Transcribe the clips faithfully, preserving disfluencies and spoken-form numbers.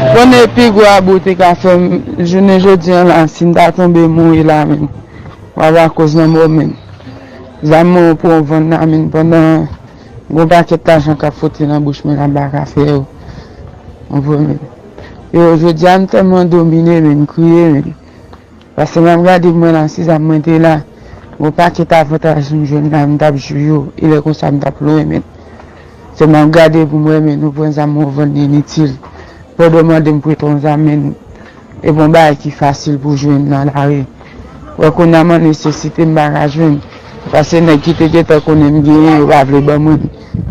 Konnen pi gwo abou te ka fè m jounen jodi a la, si m ta tonbe mouri la menm. W ap akoz lanmò menm. Zam mwen yo pou w vann la menm, pandan gon pakèt lajan k ap fwote nan bouch mwen la m pa ka fè yo. Ou konprann menm. Yo, jodi a m tèlman domine menm, m kriye menm. Paske m ap gade mwen la, si zam mwen te la, gon pakèt avantaj m jwenn la, m t ap jwi yo, e lè konsa m t ap lwen menm. Se m ap gade pou m wè menm, nou pran zam mwen yo vann li initil. Pandan w mande m prete yon zam menm, e bon bagay ki fasil pou jwenn nan lari. Wè kounye a m an nesesite m pa ka jwenn. Paske nèg ki te gentan konnen m genyen, yo pa vle ban mwen.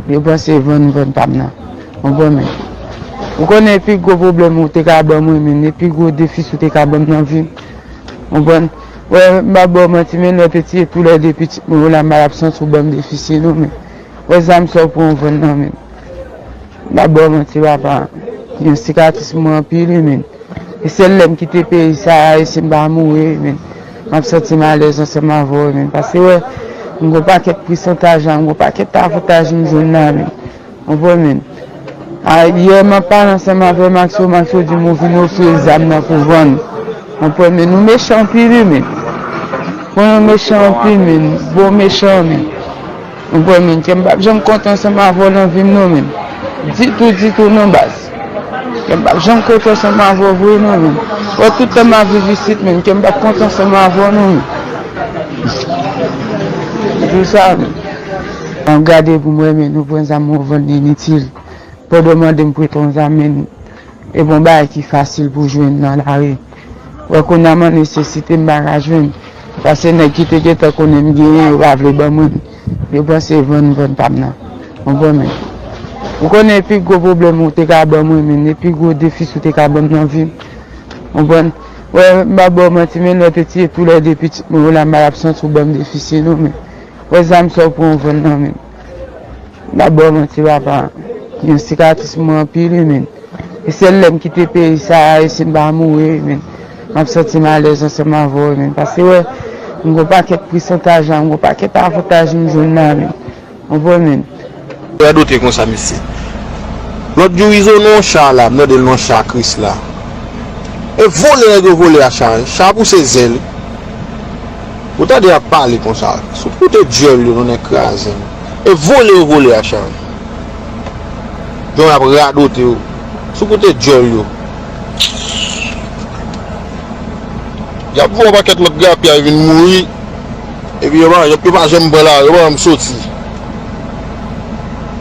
Yo panse vann, vann pa m nan. Ou konprann menm. Ou konnen pi gwo pwoblèm ou te ka ban mwen menm, e pi gwo defi ou te ka ban m nan vi m. Ou konprann. Wè, m pa ba w manti, menm lè w te tiye toulède pitit mwen yo la, m pa t ap santi w ban m defisye non menm. Wè zam sa w pran w vann nan menm. M pa ba w manti papa. Yon sikatris mwen anpil wi menm. E sèl lè m kite peyi sa a, e si m pa mouri wi menm. M ap santi m alèz ansanm avè w wi menm. Paske wè, m gon pakèt pousantaj la, m gon pakèt avantaj m jwenn la menm. Ou konprann menm. A, yè m ap pale ansanm avè Maxo, Maxo di m ou vin ofri zam nan pou vann. Ou konprann menm, nou mechan anpil wi menm. Bon nou mechan anpil menm, bon mechan menm. Ou konprann menm, kè m p ap janm kontan ansanm avè w nan vi m non menm. Ditou, ditou non baz. Kè m p ap janm kontan ansanm avè w vre non menm. Wè tout tan m ap viv isit menm, kè m p ap kontan ansanm avè w non menm. Di w sa menm. M ap gade pou m wè menm, nou pran zam mwen yo vann li initil. Pandan w mande m prete yon zam menm, e bon bagay ki fasil pou jwenn nan lari. Wè kounye a m an nesesite m pa ka jwenn. Paske nèg ki te gentan konnen m genyen, yo pa vle ban mwen. Yo panse vann, vann pa m nan. Ou konprann menm. Ou konnen pi gwo pwoblèm ou te ka ban mwen menm, e pi gwo defi ou te ka ban m nan vi m. Ou konprann. Wè, m pa ba w manti, menm lè w te tiye toulède pitit mwen yo la, m pa t ap santi w ban m defisye non menm. Wè zam sa w pran w vann nan menm. M pa ba w manti papa. Yon sikatris mwen anpil wi menm. E sèl lè m kite peyi sa a, e si m pa mouri wi menm. M ap santi m alèz ansanm avè w wi menm. Paske wè, m gon pakèt pousantaj la, m gon pakèt avantaj m jwenn la menm. Ou konprann menm. Radote konsa mesye. Lòt jou Izo nan yon cha la, m tande l nan yon cha Krisla. E vole nèg yo vole a cha, cha pouse zèl. Ou tande y ap pale konsa. Sou kote dyòl yo, nou nèg kraze. E vole yo vole a cha. Jan y ap radote yo. Sou kote dyòl yo. Y ap voye yon pakèt lòt grapyay vin mouri. Epi yo pa, yo pa janm pran la, yo pa janm soti.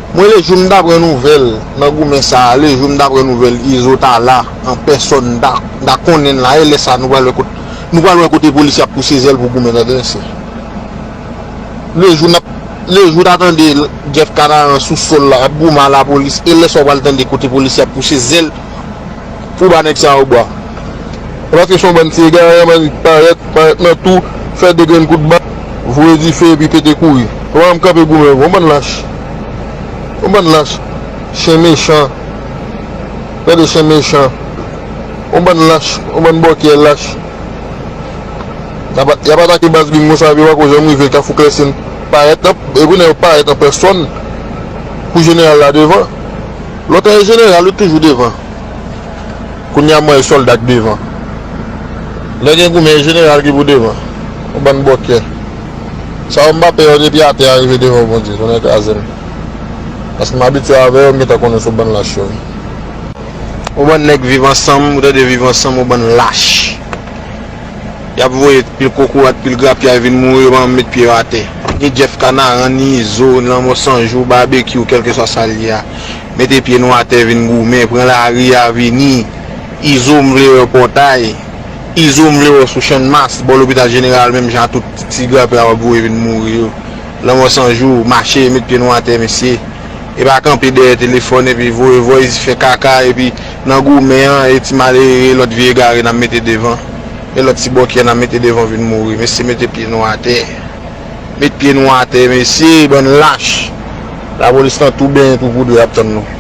Mwen, lejou m ta pran nouvèl nan goumen sa a, lejou m ta pran nouvèl Izo ta la, an pèsòn, m ta, m ta konnen l la, e lè sa a, nou pral wè kot-, nou pral wè kote polisye ap pouse zèl pou goumen, tande mesye. Lejou n ap, lejou ta tande Jeff Kanaran sou sòl la, ap goumen a lapolis, e lè sa a w pral tande kote polisye ap pouse zèl, pou ba nèg sa yo bwa. E paske se yon bann ti egare, yon bann parèt, parèt nan tou, fè de grenn kout bal, voye dife epi pete kouri. Yo pa janm kanpe goumen, yon bann lach. Yon bann lach. Chen mechan. Gade chen mechan. Yon bann lach, yon bann bòkyè lach. Y ap, y ap atake baz grenn konsa, epi yo pako janm rive Kafou Klèsin. Parèt nan, epi nèg yo parèt an pèsòn pou jeneral la devan. Lontan e jeneral yo toujou devan. Kounye a mwen e sòlda k devan. Lè gen goumen e jeneral ki pou devan. Yon bann bòkyè. Sa yo m pa pè yo depi atè a rive devan Bondye, tonnè kraze m. Paske m abitye avè yo, m gentan konnen se yon bann lach yo ye. Yon bann nèg viv ansanm, ou tande viv ansanm, yon bann lach. Y ap voye pil kokorat, pil grapyay vin mouri, yo pa janm met pye yo atè. Ni Jeff Kanaran, ni Izo, Lanmò San Jou, Babekyou, kèlkeswa sa l ye a. Mete pye nou atè, vin goumen, pran lari a, vini. Izo, m vle wè w Pòtay. Izo, m vle wè w sou Channmas, bò lopital jeneral, menm jan a tout ti grapyay w ap voye vin mouri yo. Lanmò San Jou, mache, met pye nou atè, mesye. E pa kanpe dèyè telefòn epi voye voice, fè kaka, epi nan goumen an, e ti malere, lòt vye egare n ap mete devan, e lòt ti bòkyè n ap mete devan vin mouri. Mesye, mete pye nou atè. Met pye nou atè, mesye, bann lach. Lapolis lan tou benyen, tou poudre ap tann nou.